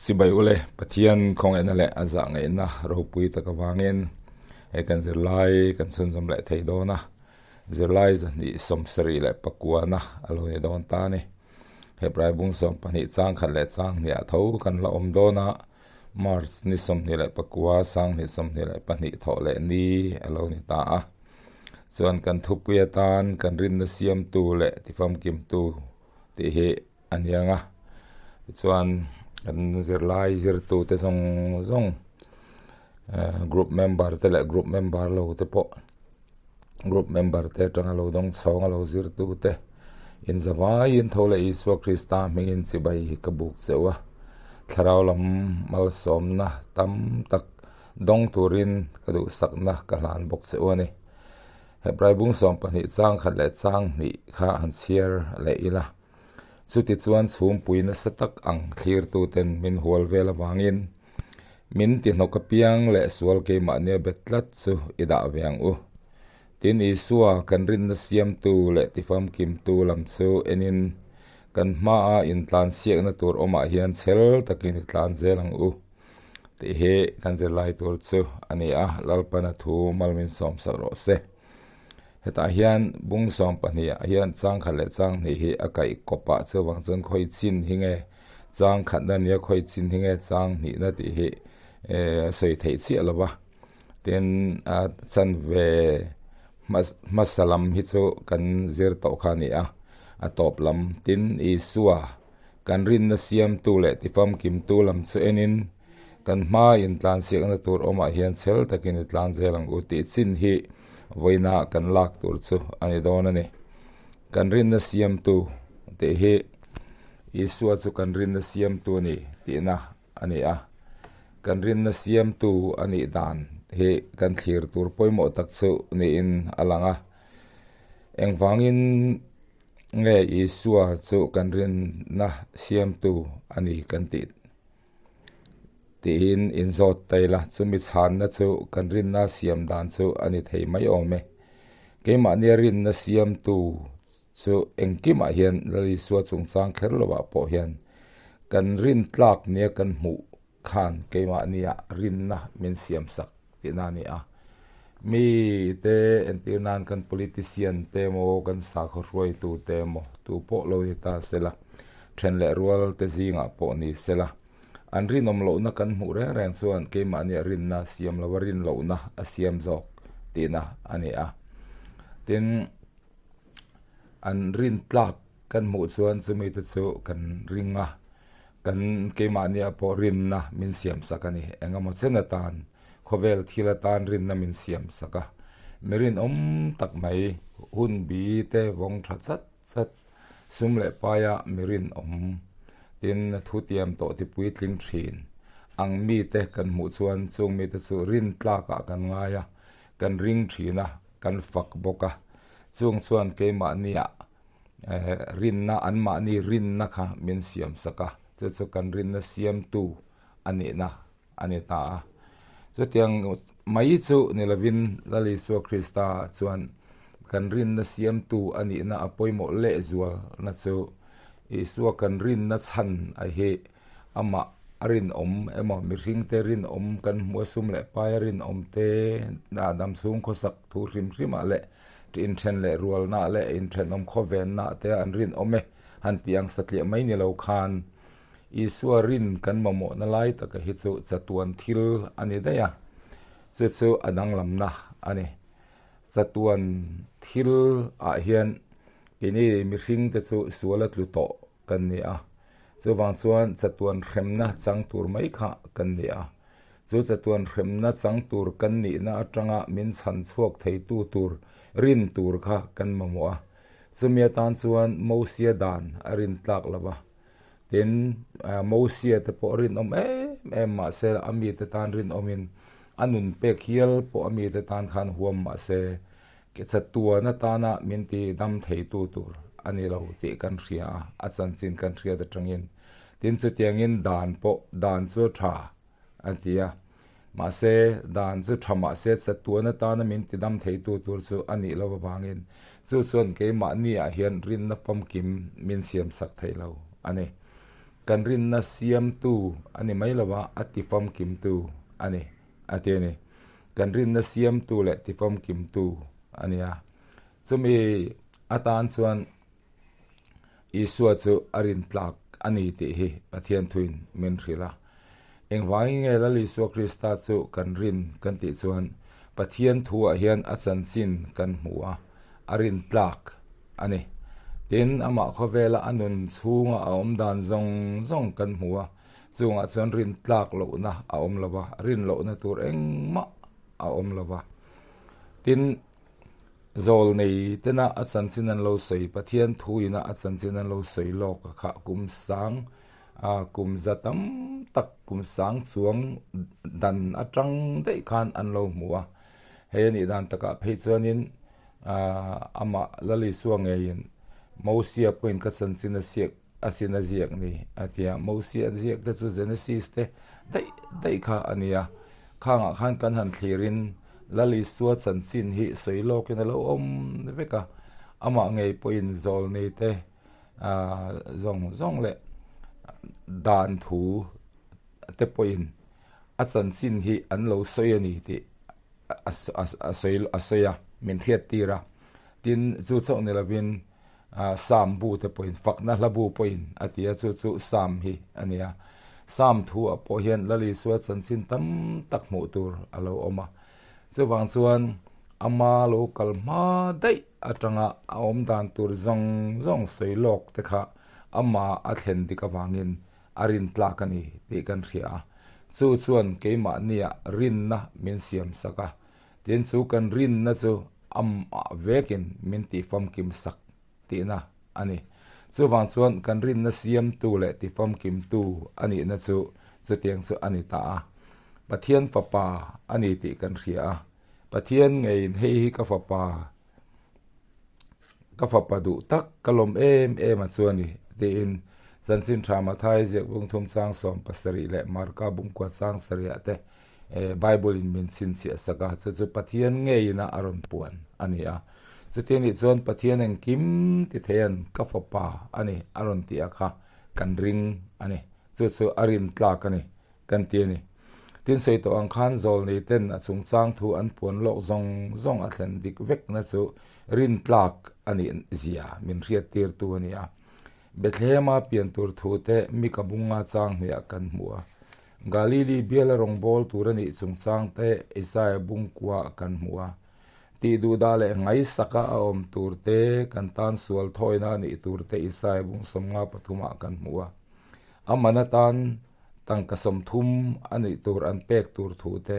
Chibai ule Pathian khawngaihna leh a zah ngaihna ropui tak avangin he kan zirlai kan chhunzawm leh thei dawn a, zirlai zahnih 74na a lo ni dawn ta a ni. Hebrai bung 12 chang khat leh chang hniah tho kan la awm dawn a, March ni 29 2022 thawh leh ni a lo ni ta a. Chuan kan thupui atan kan rinna siamtu leh tifamkimtu tih hi a niang a tichuan kan zirlai zirtute zawng zawng eh group member te leh group member lo te pawh group member te atanga lo dawng chhawng a lo zirtu te inzavaiin tho leh Isua Krista hmingin chibai hi ka buk cheu a thlarau lam malsawmna tam tak dawng turin ka duhsakna ka hlan bawk cheu a ni. Hebrai bung 12 chang khat leh chang hnih kha han chhiar leh ila. Chutichuan chhumpui nasa tak ang thlirtuten min hual vel avangin min tihnawk apiang leh sual keimahnia bet tlat chu i dah ve ang u. Tin Isua kan rinna siamtu leh tifamkimtu lam chu enin kan hmaa intlansiakna tur awmah hian chhel takin i tlan zel ang u. Tih hi kan zirlai tur chu a ni a, Lalpana thu malmin sawmsak rawh se. Hetah hian bung 12 ah hian chang khat leh chang hnih hi a kaih kawp ah chuvang chuan khawi chin hi nge chang khatna nia khawi chin hi nge chang hnihna tih hi eh a sawi theih chiah lo va. Tin a chanve hmasa lam hi chu kan zir tawh kha a ni a, a tawp lam tin Isua Kan rinna siamtu leh tifamkimtu lam chu enin kan hma intlansiakna tur awmah hian chhel takin i tlan zel ang u tih chin hi vawiina kan lak tur chu a ni dawn a ni. Kan rinna siamtu tih hi Isua chu kan rinna siamtu a ni tihna a ni a. Kan rinna siamtu a nih dan hi kan thlir tur pawimawh tak chu niin a lang a. Engvangin Nge Isua chu kan rinna siamtu a ni kan tih tiin inzawt ta ila, chumi chhanna chu kan rinna siam dan chu a ni thei mai awm e. Keimahnia rinna siamtu chu engkimah hian Lal Isua chungchang kher lovah pawh hian kan rin tlak nia kan hmuh khan keimahnia rinna min siamsak tihna a ni a. Mi te entir nan kan politician te emaw kan sakhaw hruaitu te emaw tu pawh lo ni ta sela then leh rual te zingah pawh ni sela an rinawm lohna kan hmuh reng reng chuan keimahnia rinna siam lova rin lohna a siam zawk tihna a ni a. Tin an rin tlak kan hmuh chuan chumi te chu kan ring a. Kan keimahnia pawh rinna min siam sak a ni. Eng emaw chen atan, khawvel thil atan rinna min siam sak a. Mi rinawm tak mai, hun bi te vawng tha chat chat, sum leh paia mi rinawm, tin thu tiam tawh ti puitling thin ang mite kan hmuh chuan chung mite chu rin tlakah kan ngai a, kan ring thin a, kan fak bawk a. Chung chuan keimahnia Rinna, anmahni rinna kha min siam sak a, chu chu kan rinna siamtu a nihna a ni ta a. Chutiang mai chu ni lovin Lal Isua Krista chuan kan rinna siamtu a nihna a pawimawh lehzualna chu Isua kan rinna chhan a hi amah a rinawm emaw mihringte rinawm kan hmu a sum leh pai a rinawm te damchhung khawsak thu hrim hrimah leh Inthen leh rualna leh inthenawm khawvenna te an rinawm e han tih ang satliah mai ni lo khan Isua rin kan mamawhna lai taka hi chu chatuan thil a ni daih a, chu chu a danglamna a ni. Chatuan thil ah hian keini mihring te chu sual a tlu tawh kan ni a, chuvang chuan chatuan hremna chang tur mai kha kan ni a. Chu chatuan hremna chang tur kan nihna atanga min chhan chhuak theitu tur rin tur kha kan mamawh a. Chumi atan chuan Mosia dan a rin tlak lo va. Tin, Mosia te pawh rinawm em em mah se a mite tan rinawmin a nun pek hial pawh a mite tan khan huam mah se chatuan atana min ti dam theitu tur a ni lo tih kan hria a, a chanchin kan hriat atangin. Tin, chutiangin dan pawh dan chu a tha. a ti a. Mahse, dan chu tha mahse chatuan atana min tidam theitu tur chu a nih loh avangin chu chuan keimahniah hian rinna famkim min siamsak thei lo a ni. Kan rinna siamtu a ni mai lo a, a tifamkimtu a ni, a ti a ni. Kan rinna siamtu leh tifamkimtu a ni a. Chumi atan chuan Isua chu a rintlak a ni tih hi Pathian thuin min hrilh a. Engvangin nge Lal Isua Krista chu kan rin kan tih chuan Pathian thuah hian a chanchin kan hmu a, a rintlak a ni. Tin, amah khawvela a nun chhunga a awm dan zawng zawng kan hmu a, chungah chuan rintlak lohna a awm lo va, rin lohna tur engmah a awm lo va. Tin, Zawl nei tena a chanchin an lo sawi, Pathian thuina a chanchin an lo sawi lawk a kha kum sang, kum za tam tak, kum sang chuang dan atang daih khan an lo hmu a. Hei a nih dan takah phei chuanin amah Lal Isua ngeiin Mosia pawhin ka chanchin a siak a sin a ziak ni a ti a. Mosia ziak te chu Genesis te daih daih kha a ni a. Khangah khan kan han thlirin Lal Isua chanchin hi sawi lawkin a lo awm vek a. Amah ngei pawhin zawlnei te zawng zawng leh dan thu te pawhin a chanchin hi an lo sawi a ni tih a sawi a, min hriat tir a. Tin, chu chauh ni lovin Psalm bu te pawhin, fakna hla bu pawhin a ti a, chu chu Psalm hi a ni a. Psalm thuah pawh hian Lal Isua chanchin tam tak hmuh tur a lo awm a. Chuvang chuan ama lo kal hma daih atanga a awm dan tur zawng zawng sawi lawk te kha ama a thlen dik avangin a rin tlak a ni tih kan hria a. Chu chuan keimahnia rinna min siam sak a. Tin chu kan rinna chu amah vekin min tihfamkim sak tihna a ni. Chuvang chuan kan rinna siamtu leh tifamkimtu a nihna chu chutiang chu a ni ta a. Pathian fapa a ni tih kan hria a. Pathian ngeiin hei hi ka fapa, ka fapa duh tak, ka lawm em em a chu a ni tiin Chanchin Tha Mathai ziak bung thum chang 17 leh Marka bungkua chang sarih ah te Bible in min chhinchhiah sak a, chu chu Pathian ngeiin a rawn puan a ni a. Chuti anih chuan Pathian engkim ti theian ka fapa a ni a rawn tih a kha kan ring a ni. Chu chu a rin tlak a ni kan ti a ni. Tin sawi tawh ang khan zawlnei ten a chungchang thu an puan lawk zawng zawng a thlen dik vekna chu rin tlak a nih zia min hriat tirtu a ni a. Bethlehem-a pian tur thu te Mika bunga chang hniah kan hmu a. Galili biala rawngbâwl tûr a nih chungchâng te Isaia bungkua kan hmu a. Tih duhdah leh ngaihsaka a awm tûr te, kan tân sual thawina a nih tûr te Isaia bung sawmnga pathumah kan hmu a. A man atân tangka 30 a nih tûr an pêk tûr thu te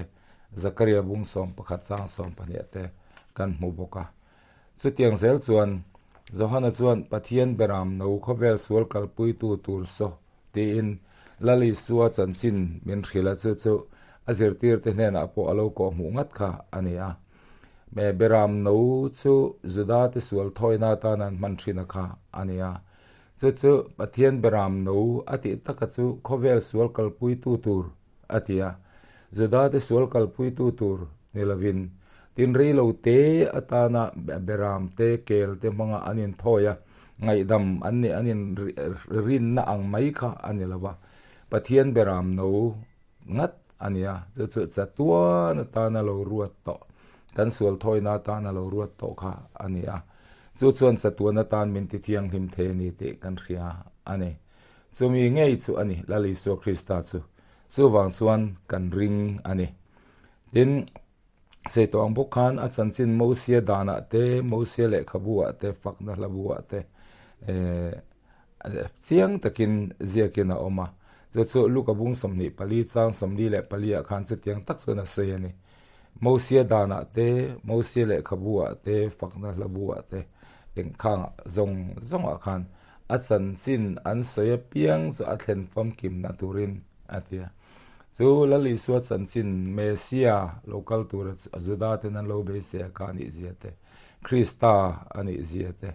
Zakaria bung 11 châng 12 te kan hmu bawk a. Chutiang zêl chuan Johana chuan Pathian beram no khawvêl sual kalpuitu tûr saw Tiin Lal Isua chanchin min hrilh a, chu chu a zirtirte hnenah pawh a lo kawh hmuh ngat kha a ni a. Beram no chu Judate sual thawina atan an hman thin a kha a ni a. Chu chu Pathian beram no a tih taka chu khawvel sual kalpuitu tur a ti a. Judate sual kalpuitu tur ni lovin tin rei lo te atana beram te kel te hmanga an inthawi a, ngaihdam an nih an inrinna ang mai kha a ni lo va, Pathian beram no ngat a ni a, chu chu chatuan atana lo ruat tawh, kan sual thawina atana lo ruat tawh kha a ni a, chu chuan chatuan atan min ti thianghlim thei a ni tih kan hria a ni. Chumi ngei chu a ni Lal Isua Krista chu. Chuvang chuan kan ring a ni. Tin, sei tawh ang bawk khan a chanchin Mosia danah te, Mosia lehkhabu ah te, fakna hlabu ah te eh chiang takin ziakin a awm a. Chu chu Luka bung 24 chang 44 ah khan chutiang tak chuan a sawi a ni. Mosia danah te, Mosia lehkhabu ah te, fakna hlabu ah te engkhangah zawng zawngah khan a chanchin an sawi apiang chu a thlen famkimna turin a ti a. Chu Lal Isua chanchin Messia lo kal tura Juda ten an lo beisei a kha a nih zia te, Krista a nih zia te,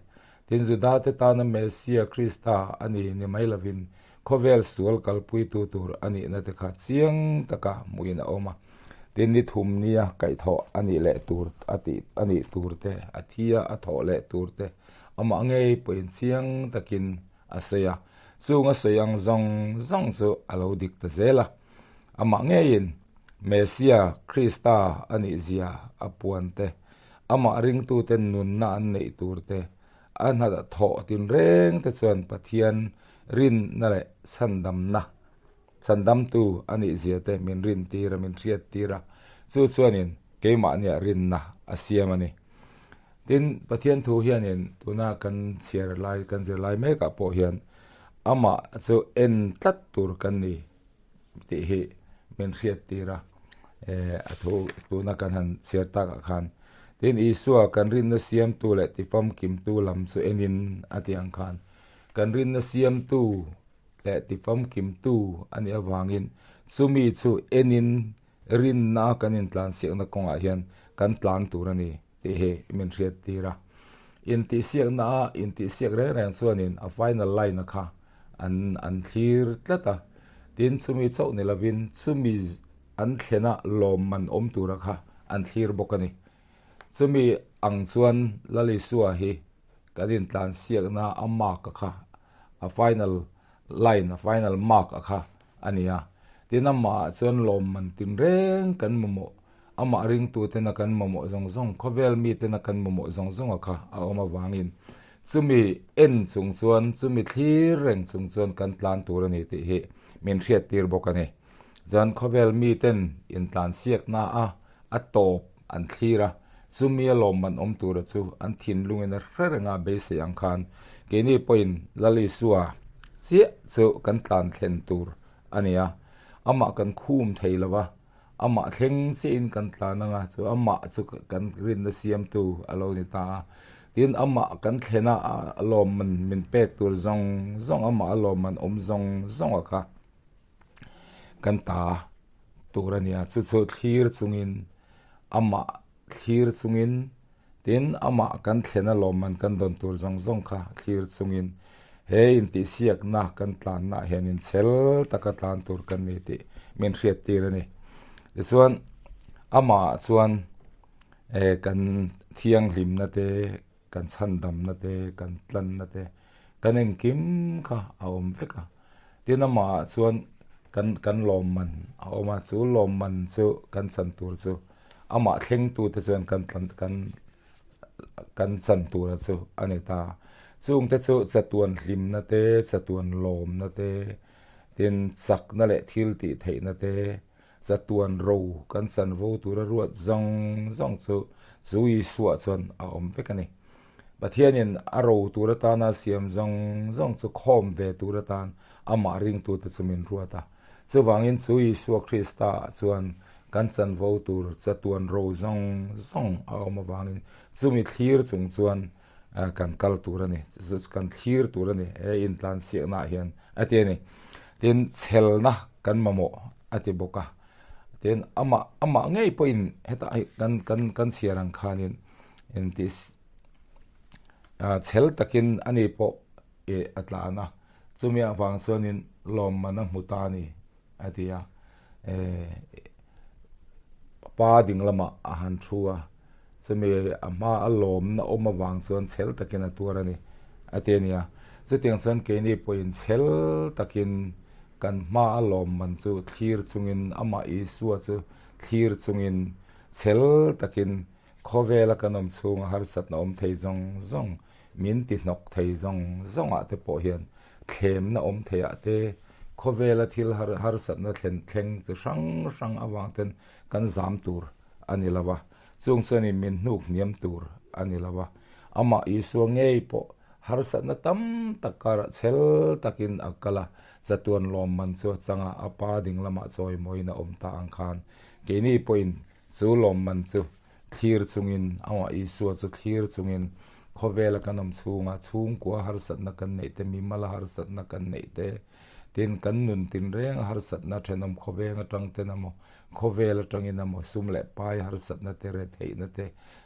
tin Juda te tana Messia Krista a ni ni mai lovin khawvel sual kalpuitu tur a nihna te kha chiang taka hmuhin a awm a. Tin ni thum nia kaihthawh a nih leh tur a tih a nih tur te, a thi a a thawh leh tur te amah ngei pawhin chiang takin a sawi a. Chung a sawi ang zawng zawng chu a lo dik ta zel a. Amah ngeiin Messia, Krista a nih zia a puan te, amah ringtute nunna an neih tur te, a hna thawh tinreng te chuan Pathian rinna leh chhandamna, chhandamtu a nih zia te min rintir a, min hriattir a, chu chuanin keimahniah rinna a siam a ni. Tin, Pathian thu hianin tuna kan chhiar lai, kan zir lai mekah pawh hian amah chu en tlat tur kan ni tih hi min hriattir a, a thu tuna kan han chhiar takah khan. Tin, Isua kan rinna siamtu leh tifamkimtu lam chu enin a tih ang khan kan rinna siamtu leh tifamkimtu a nih avangin chumi chu enin rinna kan intlansiakna kawngah hian kan tlan tur a ni tih hi min hriattir a. Intihsiakna a intihsiak reng reng chuanin a final line a kha an an thlir tlat a, tin chumi chauh ni lovin chumi an thlena lawmman awm tura kha an thlir bawk a ni. Chumi ang chuan Lalisua hi kan intlansiakna a mark a kha a final line a final mark a kha a ni a, tin amah chuan lawmman tinreng kan mamawh, amah ringtutena kan mamawh zawng zawng, khawvel mitena kan mamawh zawng zawng a kha a awm avangin chumi en chung chuan chumi thlir reng chung chuan kan tlan tur a ni tih hi min hriattir bawk a ni. Chuan khawvel miten intlansiakna a a tawp an thlir a, chumi a lawmman awm tura chu an thinlungin a hre reng a beisei ang khan keini pawhin Lal Isua chiah chu kan tlan thlen tur a ni a, amah kan khum thei lo va, amah thleng chiahin kan tlan ang a, chu amah chu kan rinna siamtu a lo ni ta a, tin amah kan thlena a lawmman min pek tur zawng zawng amah a lawmman awm zawng zawng a kha. Kan ta tur a nia, chu chu thlir chungin amah thlir chungin tin amah kan thlen a lawmman kan dawn tur zawng zawng kha thlir chungin he intihsiakna kan tlanna ah hianin chhel taka tlan tur kan ni tih min hriattir a ni. Tichuan amah ah chuan eh kan thianghlimna te kan chhandamna te, kan tlanna te, kan engkim kha a awm vek a. Tin amah ah chuan kan kan lawmman a awm a, chu lawmman chu kan chan tur chu amah thlengtu te chuan kan tlan kan kan chan tura chu a ni ta. Chungte chu chatuan hlimna te, chatuan lawmna te, tin chakna leh thil tih theihna te, Chatuan ro kan chanvo tura ruat zawng zawng chu chu Isua chuan a awm vek a ni. Pathianin a ro tur atana siam zawng zawng chu khawm ve tur atan amah ringtute chu min ruat a. Chuvangin chu Isua Krista ah chuan kan chanvo tur chatuan ro zawng zawng a awm avangin chumi thlir chung chuan kan kal tur a ni, kan thlir tur a ni he intlansiakna ah hian a ti a ni. Tin, chhelna kan mamawh a ti bawk a, tin amah amah ngei pawhin hetah hi kan kan kan chhiar ang khanin intih chhel takin ani pawh ih a tlan a, chumi avang chuanin lawmman a hmu ta a ni a ti a, eh pa ding lamah a han thu a, chumi a hma a lawmna awm avang chuan chhel takin a tuar a ni a ti a ni a, chutiang chuan keini pawhin chhel takin kan hma a lawmman chu thlir chungin amah Isua chu thlir chungin chhel takin khawvela kan awm chhunga harsatna awm thei zawng zawng min ti hnawk thei zawng zawngah te pawh hian thlemna awm theiah te khawvela thil harsatna thlen thleng chi hrang hrang avang ten kan zam tur a ni lo va, chung chuanin min hnuk hniam tur a ni lo va. Amah Isua ngei pawh harsatna tam tak karah chhel takin a kal a, chatuan lawmman chu a chang a, a Pa ding lamah chawimawiin a awm ta ang khan keini pawhin chu lawmman chu thlir chungin, amah Isua chu thlir chungin khawvela kan awm chhunga chhungkua harsatna kan neih te, mimala harsatna kan neih te, tin kan nun tinreng a harsatna thenawm khawveng atang ten emaw Khawvel atangin emaw sum leh pai harsatna te, retheihna te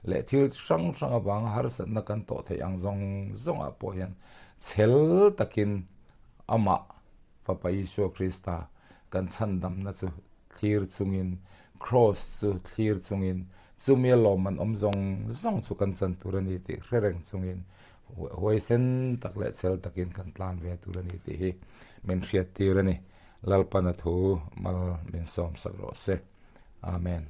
leh thil hrang hrang avanga harsatna kan tawh theih ang zawng zawngah pawh hian chhel takin amah Fapa Isua Krista kan chhandamna chu thlir chungin, Kraws chu thlir chungin, chumi a lawmman awm zawng zawng chu kan chan tur a ni tih hre reng chungin. Huaisen tak leh chel takin kan tlan ve tur a ni tih hi min hriattir a ni. Lalpana thu mal min sawmsak rawh se. Amen.